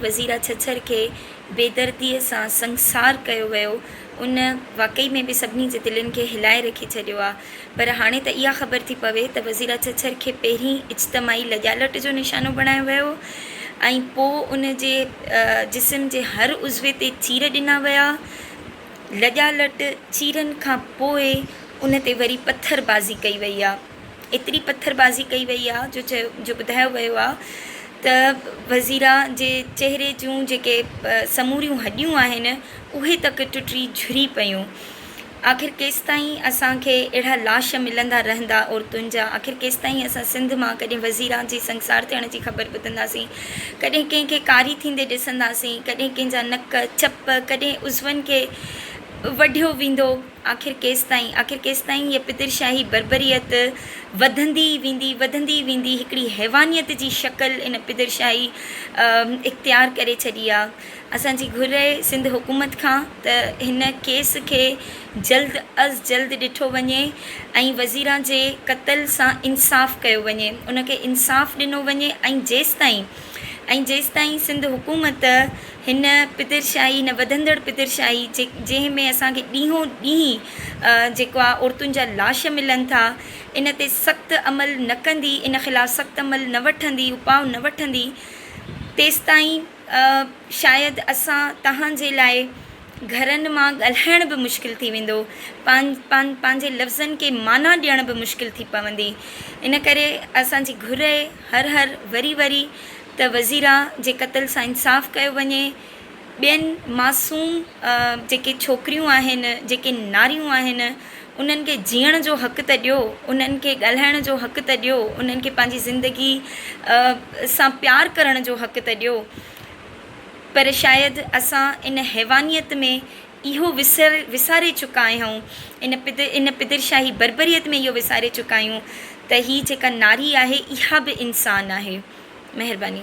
وزيرا ڇڇر کي بيدرديء سان سنگسار ڪيو ويو، ان واقعي ۾ به سڀني جي دلين کي هلائي رکي ڇڏيو آ. پر هاڻي ته اها خبر ٿي پوي ته وزيرا ڇڇر کي پهرين اجتماعي لڄالٽ جو نشانو بڻايو ويو ۽ پوء ان جي جسم جي هر عضوي تي چير ڏنا ويا. لڄالٽ چيرن کان پوء ان تي وري پٿر بازي ڪئي وئي آ. ايتري پٿر بازي ڪئي وئي آ جو چيو جو ٻڌايو ويو آ ته وزيرا جي چهري جون جيڪي سموريون هڏيون آهن اهي تڪ ٽٽي جھري پيون. آخر ڪيستائين اسان کي اهڙا لاش ملندا رهندا عورتن جا آخر ڪيستائين اسان سنڌ مان ڪڏهن وزيرا جي سنگسار ٿيڻ جي خبر ٻڌنداسين ڪڏهن ڪنهن کي ڪاري ٿيندي ڏسنداسين ڪڏهن ڪنهن جا نڪ چپ ڪڏهن عضون کي وڍيو ويندو آخر ڪيستائين آخر ڪيستائين هيء پدرشاهي بربريت وڌندي ئي ويندي وڌندي ئي ويندي هڪڙي حيوانيت جي شڪل ان پدرشاهي اختيار ڪري ڇڏي آ اسان جي گهر رهي سنڌ حڪومت کان ته هن ڪيس کي جلد از جلد ڏٺو وڃي ۽ وزيران جي قتل سان انصاف ڪيو وڃي ان کي انصاف ڏنو وڃي ۽ جيستائين ۽ جيستائين سنڌ حڪومت هن پدرشاهي هن وڌندڙ پدرشاهي جنهن ۾ اسان کي ڏينهون ڏينهن جيڪو آ عورتن جا لاش ملن ٿا ان تي سخت عمل نه ڪندي ان خلاف سخت عمل نه وٺندي اپاء نه وٺندي تيستائين شايد اسان توهان جي لاء گهرن مان ڳالهائڻ به مشڪل ٿي ويندو، پنهنجي لفظن کي معنيٰ ڏيڻ به مشڪل ٿي پوندي. ان ڪري اسان جي گهر اهي هر هر وري وري ته وزيرا جي قتل سان انصاف ڪيو وڃي، ٻين معصوم جيڪي ڇوڪريون آهن، جيڪي ناريون آهن، انهن کي جيئڻ جو حق ته ڏيو، انهن کي ڳالهائڻ جو حق ته ڏيو، انهن کي پنهنجي زندگي سان پيار ڪرڻ جو حق ته ڏيو. پر شايد اسان ان حيوانيت ۾ اهو وساري چڪا آهيون، ان پدرشاهي بربريت ۾ اهو وساري چڪا آهيون ته هي جيڪا ناري آهي اها به انسان آهي. مهرباني.